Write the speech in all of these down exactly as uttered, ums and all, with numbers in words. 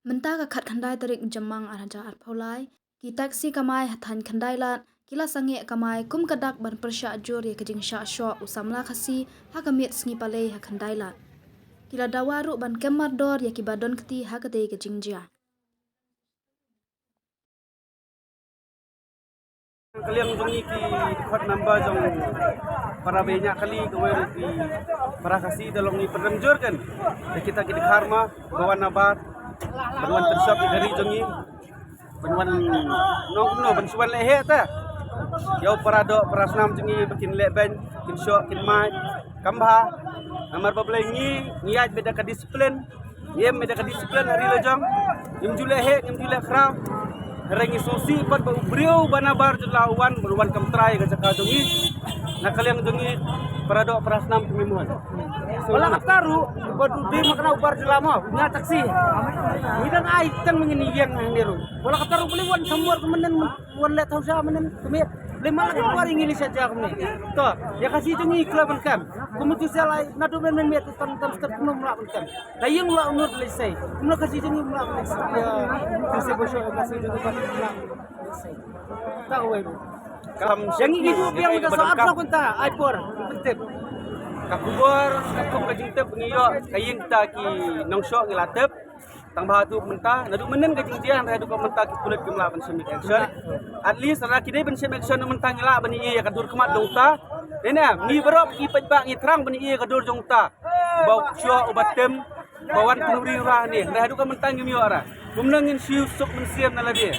Mynta ka khatkhyndai tarik Jymmang ar hajar arphew lai, ki taxi kamai ha thaiñ Khyndailad ki la sangeh kamai kum ka dak ban pyrshah jur ïa ka jingshah shoh u samla Khasi ha ka miet Sngi Palei ha Khyndailad. Ki la dawa ruh ban kem mardor ïa kiba don kti ha katei ka jingjia. Ka liang jong ngi ki khot number jong para baiñia kali, kawei ruh ki para Khasi, da long ngi pynrem jur kan da kita ki dkhar ma ba wan nabar, ban wan pynshop ïa ka ri jong ngi, ban wan nong kumno, ban shu wan leh heh ta ïa u para doh para snam jong ngi ba kin leh beiñ, kin shoh, kin mai. Kam bha, namar ba balei ngi, ngi ïaid beit da ka disiplin. Ngim beit da ka disiplin ha ri la jong. Ngim ju leh heh, ngim ju leh khraw. Hynrei ngi sngewsih pat ba u briew ba nabar jylla u wan, ban wan kam trai ka jaka jong ngi. Na ka liang jong ngi para doh para snam, ngim wan. Wala kata ruh ba u dei ma kane u bar jylla mo, u ñiah taxi. Ngi dang ai tang ma ngi ïeng hangne ruh. Wala kata ruh balei wan thymmor kumne, wan leh thaw sha mynne kumne. Balei ma la ka bar ngi leit sha jaka kumne. To ïa ka shi jong ngi khlem ban kam. Kum tu sel ai naduh mynmiet tu tam tam step kumno mla ban kam. La ïeng la unur lei sei. Kumno ka shi jong ngi mla ban kam. Ïa ka shi ba shu ka shi jong ngi mla ban kam. Ta wei. Kam jong ngi ki ju biang ka sa ap sa kunta ai por. Tip. Ka khubor ka kum ka jingtip ngi ïoh ka ïing ta ki nongshong ngi la tip. Tang ba haduh mynta, naduh mynnin ka jingjia hynrei haduh ka mynta ki pulit kim lah ban shim action. At least lada ki dei ban shim action mynta ngi lah ban ïohi ïa ka dur khmat jong uta. Dei ne ngi baroh ki paidbah ngi thrang ban ïohi ïa ka dur jong uta. Ba u shuh uba tem, ba wan kynuri ura ne. Hynrei haduh ka mynta ngim ïoh ra. Kumno ngin shu suk mynsiem na lade.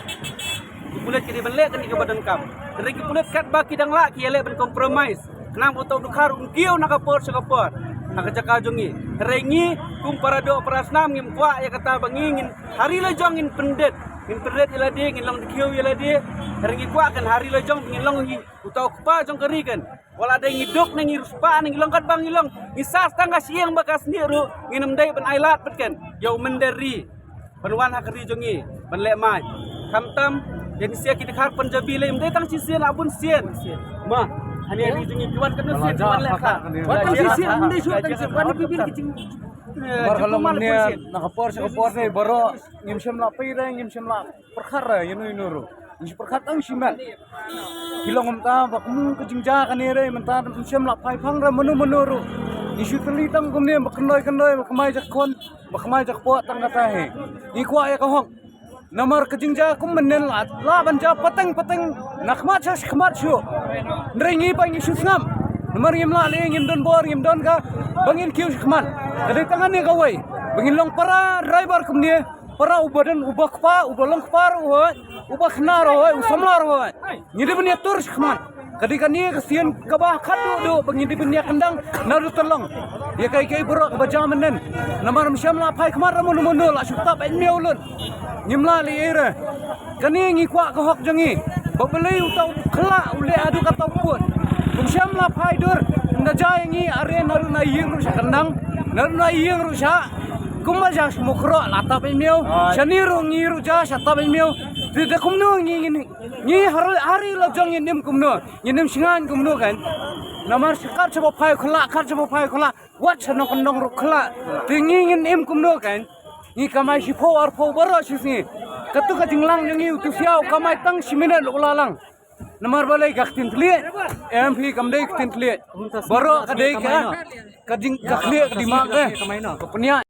Ki pulit ki dei ban leh kane kaba donkam. Hynrei ki pulit katba ki dang lah ki ïaleh ban compromise. Khnang ba uta u dkhar un kiew na ka por sha ka por ha ka jaka jong ngi. Hynrei ngi kum para doh para snam ngim kwah ïa kata ba ngi ngin ha ri la jong ngin pyndit. Ngin pyndit ïa lade, ngin long dkhiew ïa lade. Hynrei ngi kwah kan ha ri la jong ngin long hi uta u kpa jong ka ri kan. Wat la dei ngi duk ne ngi riewspah ne ngi long katba ngi long, ngi sah tang ka shyieng bad ka snieh ruh ngin ym dei ban ailad pat kan ïa u mynder ri. Ban wan ha ka ri jong ngi ban leh mai. Khamtam ïa ngi sha ki dkhar Punjabi lei ym dei tang shisien, la bun sien. Ma, ha ri jong ngi ki wan katno sien, ki wan leh kha. Wan tang shisien, ym dei shuh tang shisien, wan bibir ki jing. Namar ka long ne na ka por sha ka por ne baroh ngim shym la peit re, ngim shym la pyrkhat re ïa no ïa no ruh. Ngi pyrkhat tang shimet. Ki long mynta ba kum ka jingjia kane re mynta ym shym la phai phang re mano mano ruh. Ngi shu tylli tang kumne ba kyndoi kyndoi ba kmai jakhon ba kmai jakpoh tang kata hi. Ngi kwah ïa ka hok. Namar ka jingjia kum mynnin la lah ban jia pateng pateng na khmat sha khmat shuh. Hynrei ngi ba ngi shu sngap. Namar ngim lah lei, ngim don bor, ngim don ka ba ngin kiew sha khmat. Ka dei tang kane kawei ba ngin long para driver kumne. Para uba don, uba kpa, uba long kpa ruh hoi, uba khynnah ruh hoi, u samla ruh hoi. Ngi dei ban ïatur sha khmat. Ka dei kane ka sien kaba khatduh duh ba ngi dei ban ïakhyndang naduh tylli. Ïa kaei kaei baroh kaba jia mynnin. Namar ym shym la phai khmat ra mano mano, la shu tap ïa miaw lut. Ngim lah lei ei re. Kane ngi kwah ka hok jong ngi. Ba balei uta u khyllah u leh haduh katta u pud. Ym shym la phai dur. Ynda jia ïa ngi are naduh na ïing ruh sha kyndang. Naduh na ïing ruh sha Kumba sha Shmukroh la tap ïa miaw. Shane ruh ngi ruh ja sha tap ïa miaw. Te da kumno ngi ngi ngi ha ri la jong ngin im kumno? Ngin im shngain kumno kan? Namar sha kat shaba phai khyllah, kat shaba phai khyllah. Wat sha nongkyndong ruh khyllah. Te ngi ngin im kumno kan? Ngi kamai shiphew arphew baroh shi sngi. Katu ka jinglang jong ngi utu siaw kamai tang shi minit ruh la lang. Namar balei ka ktien thylliej? Em phi kam dei ktien thylliej. Baroh ka dei ka ka jing ka khlieh ka dimak ka. Ka pynïaid.